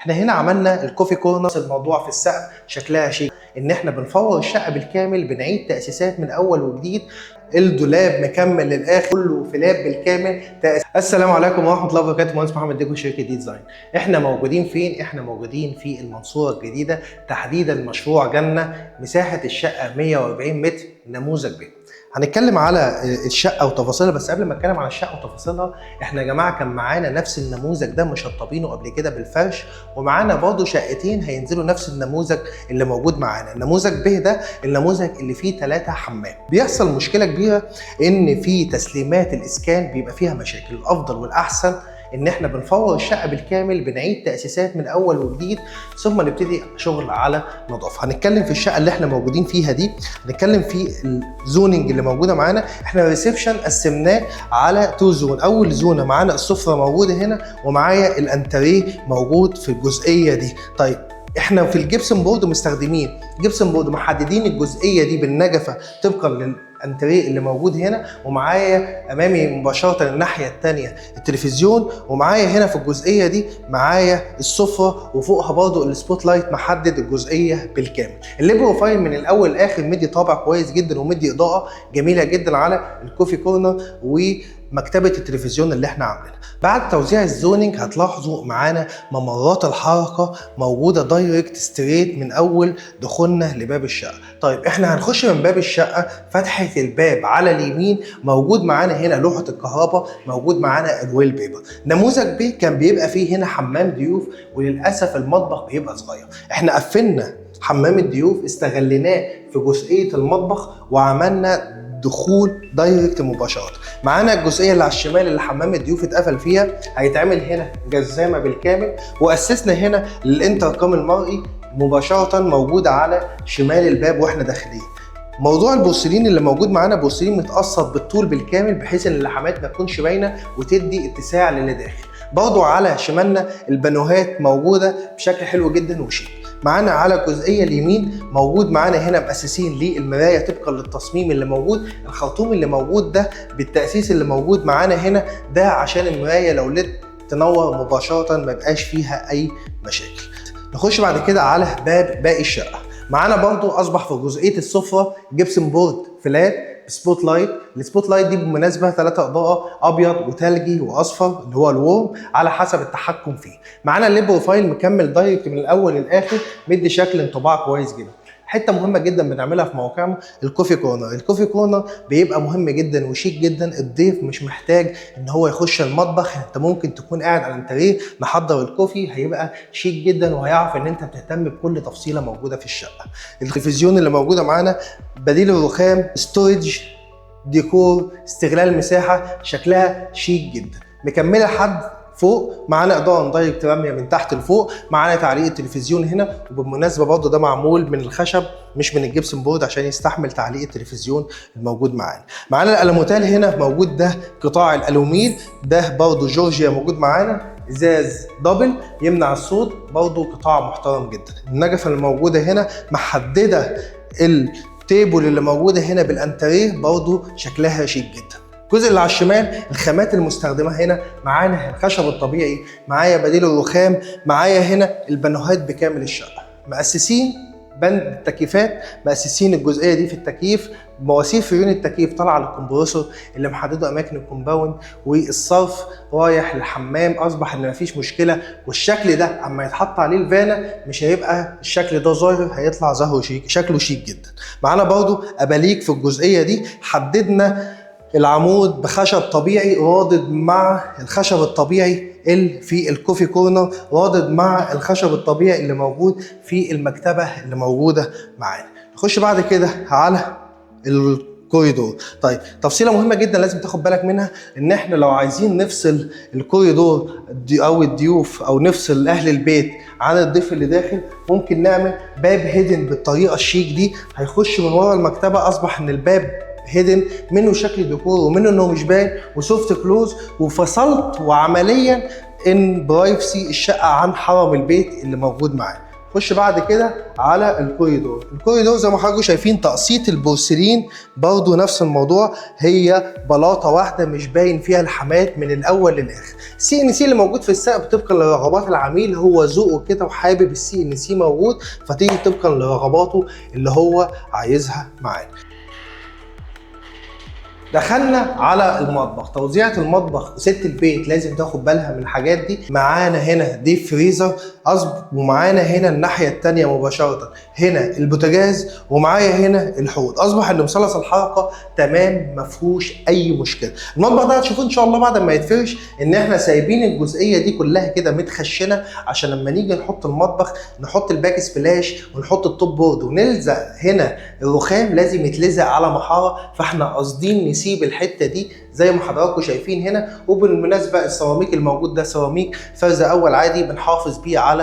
احنا هنا عملنا ال coffee corner، الموضوع في السقف شكلها شيك، ان احنا بنفور الشقة بالكامل، بنعيد تاسيسات من اول وجديد. الدولاب مكمل للاخر، كله flat بالكامل. السلام عليكم ورحمة الله وبركاته. مهندس محمد ديكو، شركة دي ديزاين. احنا موجودين فين؟ احنا موجودين في المنصورة الجديده، تحديدا مشروع جنه. مساحة الشقة 140 متر، نموذج ب. هنتكلم على الشقة وتفاصيلها، بس قبل ما اتكلم على الشقة وتفاصيلها، احنا يا جماعة كان معانا نفس النموذج ده مشطبينه قبل كده بالفرش، ومعانا برضه شقتين هينزلوا نفس النموذج اللي موجود معانا. النموذج ب ده النموذج اللي فيه 3 حمام. بيحصل مشكلة كبيرة ان في تسليمات الاسكان بيبقى فيها مشاكل. الافضل والاحسن ان احنا بنفور الشقة بالكامل، بنعيد تاسيسات من اول وجديد، ثم نبتدي شغل على نظافه. هنتكلم في الشقة اللي احنا موجودين فيها دي، هنتكلم في ال zoning اللي موجودة معانا. احنا ال reception قسمناه على two zone. اول zone معانا السفرة موجودة هنا، ومعايا الانتريه موجود في الجزئية دي. طيب، احنا في ال gypsum board مستخدمين gypsum board، محددين الجزئية دي بالنجفه طبقا للانتريه اللي موجود هنا، ومعايا امامي مباشرة الناحية الثانية التلفزيون، ومعايا هنا في الجزئية دي معايا السفره، وفوقها برضو ال spot light محدد الجزئية بالكامل. ال lip profile من الاول للاخر مدي طابع كويس جدا، ومدي اضاءه جميلة جدا على ال coffee corner ومكتبه التلفزيون اللي احنا عاملينها. بعد توزيع ال zoning هتلاحظوا معانا ممرات الحركة موجودة direct straight من اول دخولنا لباب الشقه. طيب، احنا هنخش من باب الشقه، فتحه الباب على اليمين موجود معانا هنا لوحة الكهرباء، موجود معانا ال wallpaper. نموذج ب كان بيبقى فيه هنا حمام ضيوف، وللاسف المطبخ بيبقى صغير. احنا قفلنا حمام الضيوف، استغليناه في جزئية المطبخ، وعملنا دخول direct مباشره. معانا الجزئية اللي على الشمال اللي حمام الضيوف اتقفل فيها، هيتعمل هنا جزامه بالكامل، واسسنا هنا للانتركم المرئي مباشرة موجود على شمال الباب واحنا داخلين. موضوع البورسلين اللي موجود معانا، بورسلين متقسط بالطول بالكامل، بحيث ان اللحامات ما تكونش باينة وتدي اتساع للي داخل. برضو على شمالنا البانوهات موجودة بشكل حلو جدا وشيك. معانا على الجزئية اليمين موجود معانا هنا مؤسسين للمرايه طبقا للتصميم اللي موجود. الخرطوم اللي موجود ده بالتاسيس اللي موجود معانا هنا ده عشان المراية لو LED تنور مباشره، ما يبقاش فيها اي مشاكل. نخش بعد كده على باب باقي الشقه. معانا برضو اصبح في جزئية السفرة gypsum board flat spot light. ال spot light دي بالمناسبة 3 اضاءه، ابيض وثلجي واصفر اللي هو ال warm على حسب التحكم فيه. معانا ال lip profile مكمل direct من الاول للاخر، مدي شكل انطباع كويس جدا. حتة مهمة جدا بنعملها في مواقعنا ال coffee corner. ال coffee corner بيبقى مهم جدا وشيك جدا. الضيف مش محتاج ان هو يخش المطبخ، انت ممكن تكون قاعد على الانتريه محضر ال coffee، هيبقى شيك جدا وهيعرف ان انت بتهتم بكل تفصيله موجودة في الشقه. التلفزيون اللي موجودة معانا، بديل الرخام، storage، ديكور، استغلال مساحه، شكلها شيك جدا، مكملة لحد فوق. معانا اضاءه direct راميه من تحت لفوق. معانا تعليق التلفزيون هنا، وبالمناسبة برضه ده معمول من الخشب مش من ال gypsum board عشان يستحمل تعليق التلفزيون الموجود معانا. معانا الالوميتال هنا موجود، ده قطاع الالوميل ده برضه جورجيا موجود معانا، ازاز double يمنع الصوت، برضه قطاع محترم جدا. النجفه اللي موجودة هنا محددة ال table اللي موجودة هنا بالانتريه، برضه شكلها شيك جدا. الجزء اللي على الشمال الخامات المستخدمة هنا معانا الخشب الطبيعي، معايا بديل الرخام، معايا هنا البانوهات بكامل الشقه. مؤسسين بند التكييفات، مؤسسين الجزئية دي في التكييف، مواسير فريون التكييف طالعه لل compressor اللي محددة اماكن ال compound، والصرف رايح للحمام. اصبح ان مفيش مشكله، والشكل ده اما يتحط عليه الفانا مش هيبقى الشكل ده ظاهر، هيطلع ظاهر شيك، شكله شيك جدا. معانا برضو اباليك في الجزئية دي، حددنا العمود بخشب طبيعي رادد مع الخشب الطبيعي اللي في ال coffee corner، رادد مع الخشب الطبيعي اللي موجود في المكتبة اللي موجودة معانا. نخش بعد كده على الكوريدور. طيب، تفصيله مهمة جدا لازم تاخد بالك منها، ان احنا لو عايزين نفصل الكوريدور او الضيوف او نفصل اهل البيت عن الضيف اللي داخل، ممكن نعمل باب hidden بالطريقة الشيك دي، هيخش من ورا المكتبه. اصبح ان الباب hidden، منه شكل ديكور ومنه انه مش باين و soft close، وفصلت وعمليا ان privacy الشقة عن حرم البيت اللي موجود معانا. خش بعد كده على الكوريدور. الكوريدور زي ما حضراتكم شايفين تقسيط البورسلين برضو نفس الموضوع، هي بلاطة واحدة مش باين فيها الحمات من الاول للاخر. CNC اللي موجود في السقف طبقا لرغبات العميل، هو ذوقه كده وحابب ال CNC موجود، فتيجي طبقا لرغباته اللي هو عايزها معانا. دخلنا على المطبخ. توزيعة المطبخ ست البيت لازم تاخد بالها من الحاجات دي. معانا هنا deep freezer ومعانا هنا الناحية التانية مباشرة هنا البوتاجاز، ومعايا هنا الحوض. اصبح ان مثلث الحركة تمام، مفهوش اي مشكلة. المطبخ ده هتشوفوه ان شاء الله بعد ما يتفرش ان احنا سايبين الجزئية دي كلها كده متخشنة، عشان لما نيجي نحط المطبخ نحط ال backsplash ونحط ال top board ونلزق هنا الرخام، لازم يتلزق على محارة، فاحنا قاصدين نسيب الحتة دي زي ما حضراتكم شايفين هنا. وبالمناسبة السيراميك الموجود ده سيراميك فرز اول عادي، بنحافظ بيه على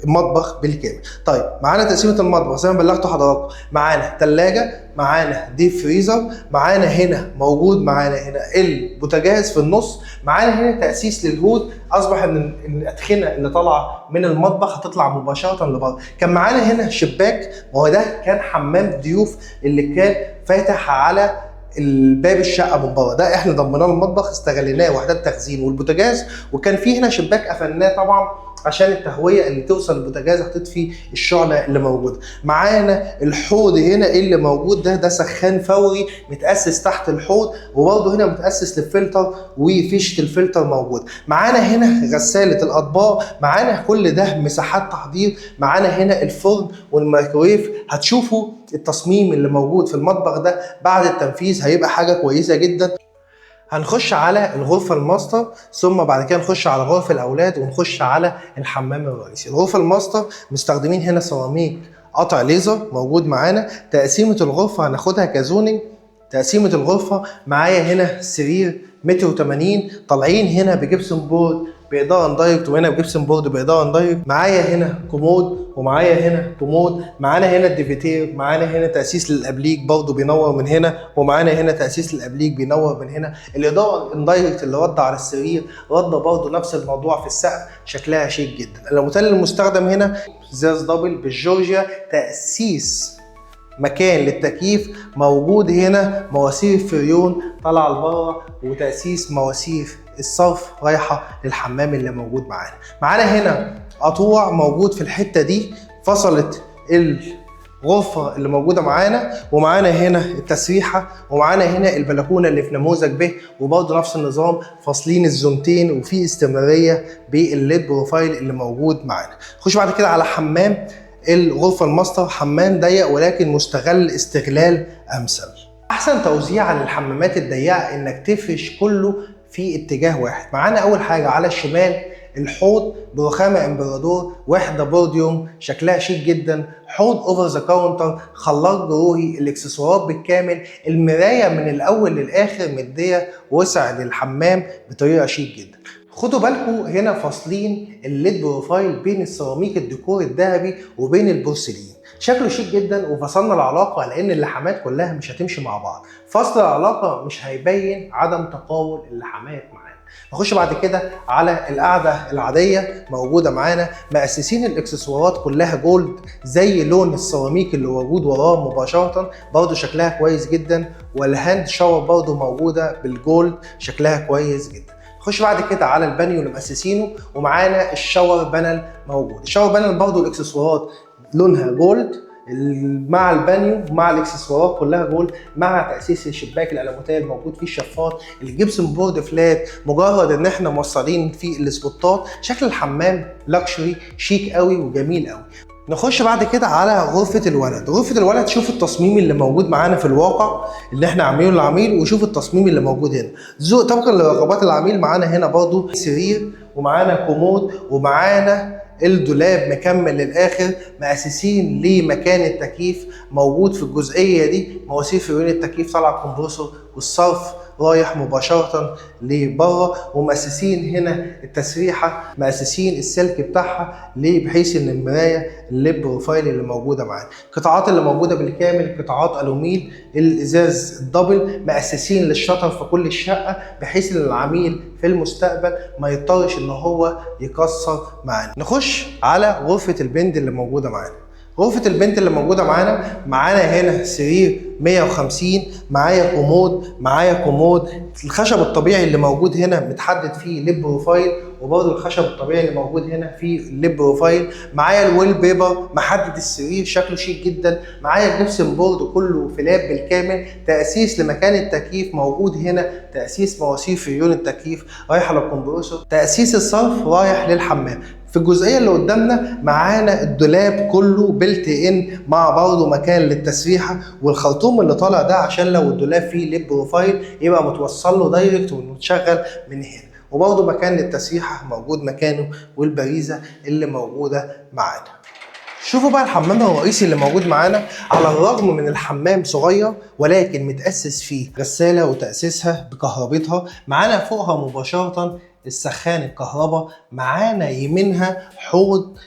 المطبخ بالكامل. طيب معانا تقسيمه المطبخ زي ما بلغت حضراتكم، معانا ثلاجه، معانا deep freezer، معانا هنا موجود معانا هنا البوتاجاز في النص، معانا هنا تاسيس لل hood. اصبح ان الادخنه اللي طالعه من المطبخ هتطلع مباشرة لبره. كان معانا هنا شباك، وهو ده كان حمام ضيوف اللي كان فاتح على الباب الشقة من بره، ده احنا ضمناه المطبخ، استغليناه وحدات تخزين والبوتاجاز. وكان في هنا شباك قفلناه طبعا عشان التهويه اللي توصل للبوتاجاز هتطفي الشعلة اللي موجودة. معانا الحوض هنا اللي موجود ده سخان فوري متاسس تحت الحوض، وبرده هنا متاسس للفلتر وفيشه الفلتر موجود. معانا هنا غسالة الاطباق، معانا كل ده مساحات تحضير، معانا هنا الفرن والميكرويف. هتشوفوا التصميم اللي موجود في المطبخ ده بعد التنفيذ هيبقى حاجة كويسة جدا. هنخش على الغرفة الماستر، ثم بعد كده نخش على غرف الأولاد، ونخش على الحمام الرئيسي. الغرفة الماستر مستخدمين هنا سيراميك قطع ليزر موجود معانا. تقسيمة الغرفة هناخدها ك zoning. تقسيمة الغرفة معايا هنا سرير 1.80 متر، طالعين هنا ب gypsum board بإضاءة indirect، وهنا ب gypsum board بإضاءة indirect. معايا هنا كومود، ومعايا هنا كومود، معانا هنا الديفيتير، معانا هنا تأسيس للأبليك برضه بينور من هنا، ومعانا هنا تأسيس للأبليك بينور من هنا. الإضاءة ال indirect اللي رد على السرير رد برضه نفس الموضوع في السقف، شكلها شيك جدا. الألوميتال المستخدم هنا ازاز double بالجورجيا، تأسيس مكان للتكييف موجود هنا، مواسير فريون طالعه لبره، وتاسيس مواسير الصرف رايحة للحمام اللي موجود معانا. معانا هنا قطوع موجود في الحتة دي، فصلت الغرفة اللي موجودة معانا، ومعانا هنا التسريحه، ومعانا هنا البلكونه اللي في نموذج ب، وبرضه نفس النظام فاصلين الزونتين، وفي استمرارية بال lid profile اللي موجود معانا. خش بعد كده على حمام الغرفة الماستر، حمام ضيق ولكن مستغل استغلال امثل. احسن توزيع للحمامات الضيقه انك تفرش كله في اتجاه واحد. معانا اول حاجة على الشمال الحوض برخامه امبرادور، وحده بوديوم شكلها شيك جدا، حوض over the counter، خلاط جروهي، الاكسسوارات بالكامل، المراية من الاول للاخر مديه وسع للحمام بطريقة شيك جدا. خدوا بالكم هنا فاصلين ال lid profile بين السيراميك الديكور الذهبي وبين البورسلين، شكله شيك جدا. وفصلنا العلاقة لان اللحامات كلها مش هتمشي مع بعض، فصل العلاقة مش هيبين عدم تقاول اللحامات معانا. نخش بعد كده على القعدة العادية موجودة معانا، مؤسسين الاكسسوارات كلها gold زي لون السيراميك اللي موجود وراه مباشرة، برضو شكلها كويس جدا. وال hand shower برضو موجودة بال gold، شكلها كويس جدا. نخش بعد كده على البانيو اللي مؤسسينه، ومعانا ال shower panel موجود. ال shower panel برضو الاكسسوارات لونها gold مع البانيو مع الاكسسوارات كلها gold، مع تاسيس الشباك الالوميتال الموجود فيه الشفاط، ال gypsum board flat، مجرد ان احنا موصلين فيه السبوتات. شكل الحمام luxury شيك قوي وجميل قوي. نخش بعد كده على غرفة الولد. غرفة الولد شوف التصميم اللي موجود معانا في الواقع اللي احنا عاملينه للعميل، وشوف التصميم اللي موجود هنا ذوق طبقا لرغبات العميل. معانا هنا برضو سرير، ومعانا كومود، ومعانا الدولاب مكمل للاخر، مؤسسين لمكان التكييف موجود في الجزئية دي، مواسير فريون التكييف طالعه compressor، والصرف رايح مباشرة لبره. ومؤسسين هنا التسريحه، مؤسسين السلك بتاعها ليه؟ بحيث ان المراية ال lip profile اللي موجودة معانا، القطاعات اللي موجودة بالكامل قطاعات الوميل، الازاز ال double، مؤسسين لل shutter في كل الشقة بحيث ان العميل في المستقبل ما يضطرش ان هو يكسر معانا. نخش على غرفة البنت اللي موجودة معانا. غرفة البنت اللي موجودة معانا هنا سرير 150، معايا كومود، معايا كومود. الخشب الطبيعي اللي موجود هنا متحدد فيه lip profile، وبرضه الخشب الطبيعي اللي موجود هنا فيه lip profile. معايا ال wallpaper محدد السرير شكله شيك جدا. معايا ال gypsum board كله فلاب بالكامل. تأسيس لمكان التكييف موجود هنا، تأسيس مواسير فريون التكييف رايحة لل compressor، تأسيس الصرف رايح للحمام. في الجزئية اللي قدامنا معانا الدولاب كله built in مع برضه مكان للتسريحه، والخرطوم اللي طالع ده عشان لو الدولاب فيه lip profile يبقى متوصل له direct ومتشغل من هنا. وبرضه مكان للتسريحه موجود مكانه، والبريزه اللي موجودة معانا. شوفوا بقى الحمام الرئيسي اللي موجود معانا. على الرغم من الحمام صغير ولكن متأسس فيه غسالة وتأسيسها بكهربتها. معانا فوقها مباشرة السخان الكهرباء، معانا يمينها حوض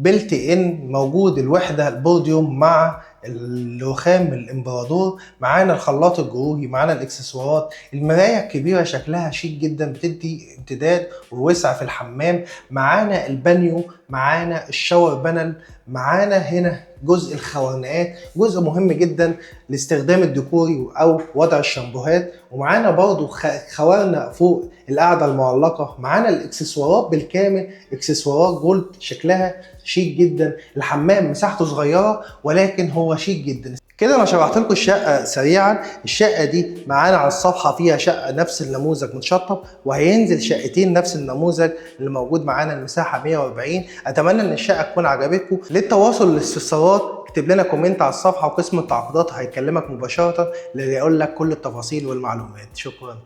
built in موجود الوحدة البوديوم مع الرخام الامبراطور، معانا الخلاط الجروهي، معانا الاكسسوارات. المراية الكبيرة شكلها شيك جدا، بتدي امتداد ووسع في الحمام. معانا البانيو، معانا ال shower panel، معانا هنا جزء الخوانقات، جزء مهم جدا لاستخدام الديكوري او وضع الشامبوهات. ومعانا برضو خوارنق فوق القاعدة المعلقة. معانا الاكسسوارات بالكامل، اكسسوارات gold شكلها شيك جدا. الحمام مساحته صغيرة ولكن هو شيك جدا. كده انا شرحت لكم الشقة سريعا. الشقة دي معانا على الصفحة فيها شقه نفس النموذج متشطب، وهينزل شقتين نفس النموذج اللي موجود معانا، المساحة 140. اتمنى ان الشقة تكون عجبتكم. للتواصل والاستفسارات اكتب لنا comment على الصفحة، وقسم التعاقدات هيكلمك مباشرة ليقول لك كل التفاصيل والمعلومات. شكرا.